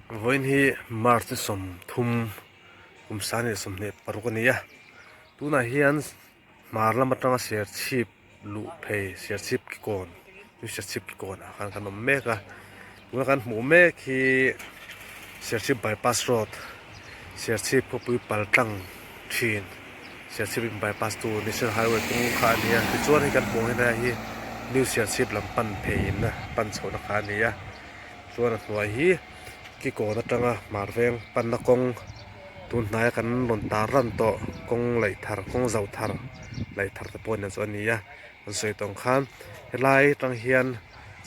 Vawiin hi March ni 30 kum 2026 a ni a, tunah hian hmar lam atanga Serchhip luh phei Serchhip ki kawn chu Serchhip ki kawnah khan kan awm mek a, tuna kan hmuh mek hi Serchhip bypass road Serchhip khawpui pal tlang thin Serchhip in bypass tu National Highway kawng kha a ni a, tichuan hei kan hmuh ang hian helai hi New Serchhip lam pan pheiin pan chhohna kha a ni a. Chuan a hnuai hi kikawn atanga hmar veng panna kawng tun hnaia kan rawn tar ran tawh kawng laih thar kawng zauh thar laih thar te pawh nen chu a ni a an sawi tawng khan helai atang hian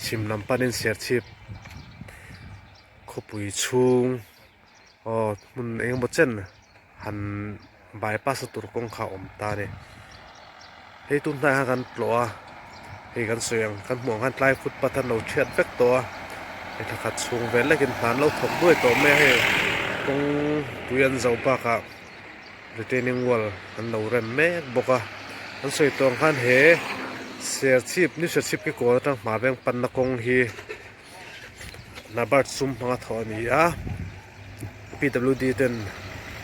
chhim lam panin serchhip khawpui chhung aw hmun eng emaw chen han bypass na tur kawng kha a awm ta a ni hei tun hnaiah khan kan tlawh a hei kan sawi ang kan hmuh ang khan tlai footpath an lo thiat vek tawh a hei thla khat chhung vel lekin hna an lo thawk duai tawh mai a hei kawng tui an zo bakah retaining wall an lo rem mek bawk a an sawi tawh ang khan he serchhip new serchhip ki kawl atang hma veng panna kawng hi. Nabard sum hmanga thawh a ni a PWD ten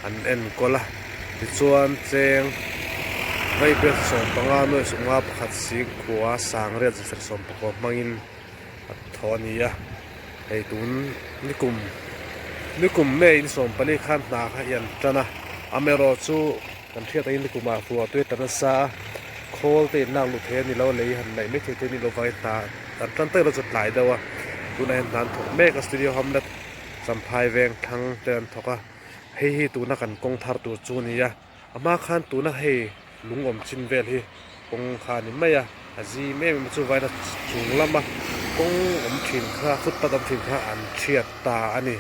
an enkawl a tichuan cheng vaibel 15 nuai 15 pakhat singkhua sangriat zasarih 19 hmangin a thawh a ni a hei tun nikum nikum May ni 14 khan hna kha hi an tan a amaherawh chu kan hriat angin nikum ah ruah tui a tla nasa a khawl te in lak luh theih a ni lo a lei han laih mai theih te a nih loh vangin hna An tan tak erawh chu tlai deuh a, tunah hian hna an thawk mek a, studio hamlet Champhai veng thlang te an thawk a, hei hi tuna kan kawng thar tur chu a ni a, a hma khan tuna hei lung awm chin vel hi kawng kha a ni mai a, a zim em em a chuvain a chung lama kawng awm thin kha footpath awm thin kha an thiat ta a ni,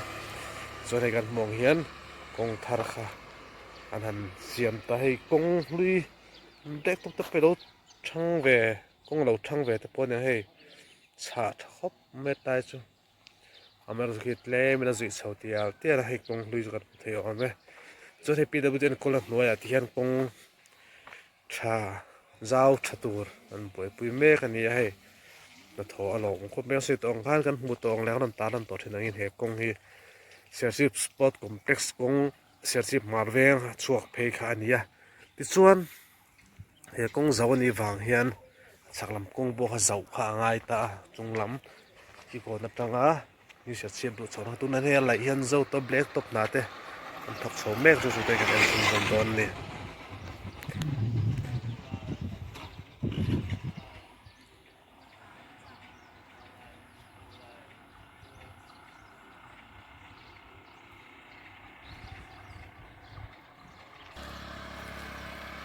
chuan hei kan hmuh ang hian kawng thar kha an han siam ta, hei kawng hlui dek tawp te pawh hi lo thang ve. Kawng lo thang ve te pawh ania hei chhah tha khawp mai tlai chu amaherawhchu khi tlem in a zuih chho tial tial a hei kawng hlui chu kan hmu thei awm e chuan hei PWD enkawl a hnuaiah ti hian kawng tha zau tha tur an buaipui mek a ni a hei hnathawh a lawm khawp mai a sawi tawh ang khan kan hmu tawh ang leh an rawn tarlan tawh thin angin he kawng hi Serchhip sport complex kawng Serchhip hmar veng a chhuak phei kha a ni a tichuan. He kawng zauh a nih vang hian chhak lam kawng pawh kha zauh kha a ngai ta a chung lam kikawn atanga ni hriat chhiat duh chhoh na tunah hian hei a laih hian zo tawp black top hna te an thawk chho mek chu chu te kan en chhun dawn dawn a ni.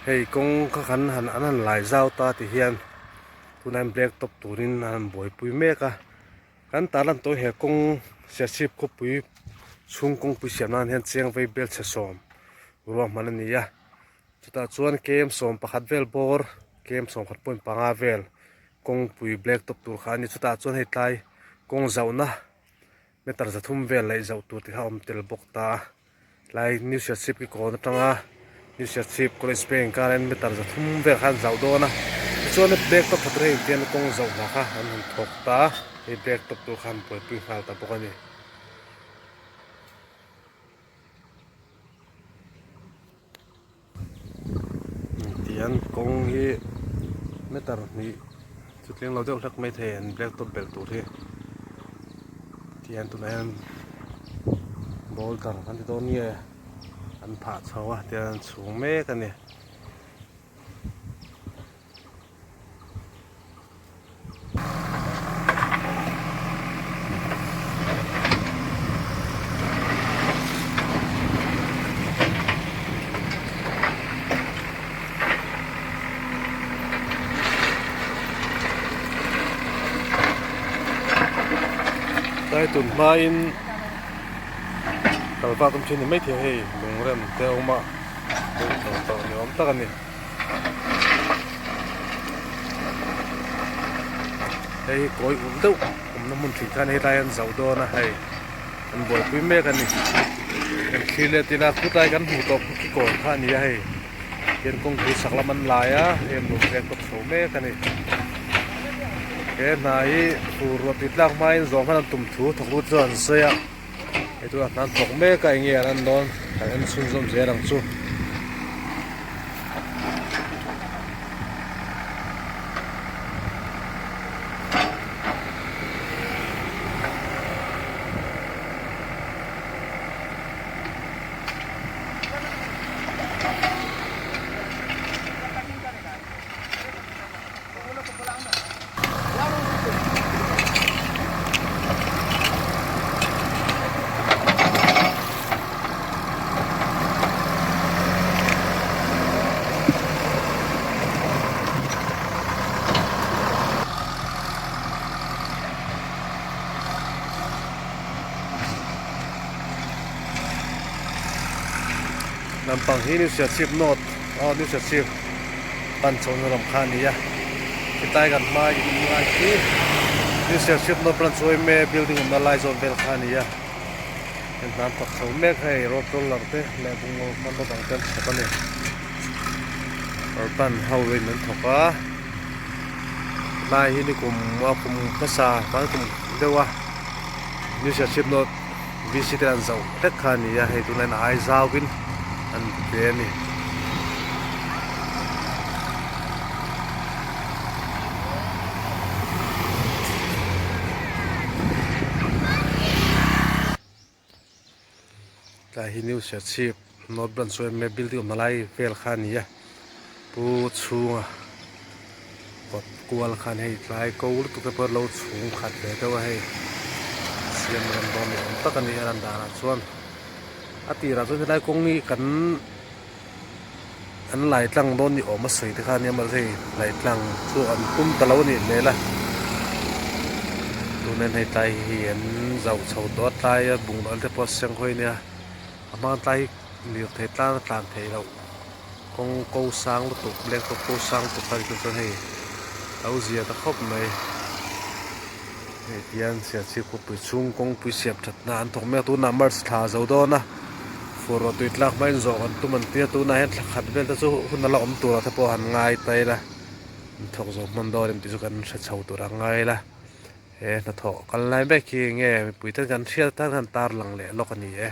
Hei kawng kha kan han an han lai zau ta ti hian tunah hian black top turin an han buaipui mek a kan tarlan tawh he kawng Serchhip khawpui chhung kawngpui siam nan hian cheng vei bel chhe sawm ruahman a ni a chutah chuan kem 11 vel bawr kem 11.5 vel kawngpui black top tur kha a ni chutah chuan hei tlai kawng zauhna meter 300 vel laih zauh tur te kha a awm tel bawk ta a. Tlai New Serchhip ki kawn atanga New Serchhip College Bank kar hian meter 300 vel khan zauh dawn a tichuan black top tha tur hei intian kawng zauh hna kha an han thawk ta a hei black top tur kha an buaipui nghal ta bawk a ni. Tihian kawng hi meter hnih chu tleng lo deuh hlek mai thei an black top belh tur hi tihian tunah hian boulder kan ti dawn nge an phah chho a tihian an chhung mek a ni. Tlai tun hmain kal vak awm thin ni maithei a hei lungrem te a awm a tawh ni awm tak a ni. Hei hi kawi ulh deuh awmna hmun thin khan helai an zauh dawn a hei an buaipui mek a ni kan thlir let ila khutlai kan hmuh tawh khi kawn kha a ni a hei hian kawngpui chhak lam an lai a hei an lo vek tawp chho mek a ni he hna hi fur ruah tui tlak hmain zawh hman an tum thu thawk lut chuan an sawi a. Hei tunah hna an thawk mek a enge an en dawn kan en chhunzawm zel ang chu. Lampang hi New Serchhip North aw New Serchhip pan chhohna lam kha a ni a hetlai kan hma in awm lai khi New Serchhip North branch yma building awmna lai zawn vel kha a ni a heng hna an thawk chho mek hei road roller te leh bungraw hmanraw dang te an chhawp a ni urban ho in an thawk a hetlai hi nikum a kum hmasa hman kum deuh a New Serchhip North VC te an zoh hlek kha a ni a hei tunah hian a ai zauin an pe a ni. Tlai hi New Serchhip North Branch yma building awmna lai vel kha a ni a pu chhunga kawt kual khan hei tlai ko lutuk te pawh lo chhung khat ve deuh a hei siam rem dawn ni awm tak a ni a lan danah chuan a tirah chuan helai kawng hi kan an lai tlang dawn ni awm a sawi te kha ania mahse hei lai tlang chu an tum ta lo a nih hmel a tunah hian hei tlai hi an zauh chho tawh a tlai a bungraw te pawh a seng hawi a nia a hma tlai hi lirthei tlang a tlan theih loh kawng ko sang lutuk black top ko sang lutuk kha ni chuan hei a lo zia ta khawp mai hei tihian Serchhip khawpui chhung kawngpui siam that na an thawk mek a tunah march thla a zo dawn a fur tui tlak hmain zawh an tum an tia tunah hian thla khat vel te chu hun a la awm tur ah te pawh han ngai ta ila an thawk zawh hman dawn em tih chu kan hre chho tur a ngai ila he hnathawh kal lai mek hi enge mipui ten kan hriat atan khan tarlang leh lawk a ni e.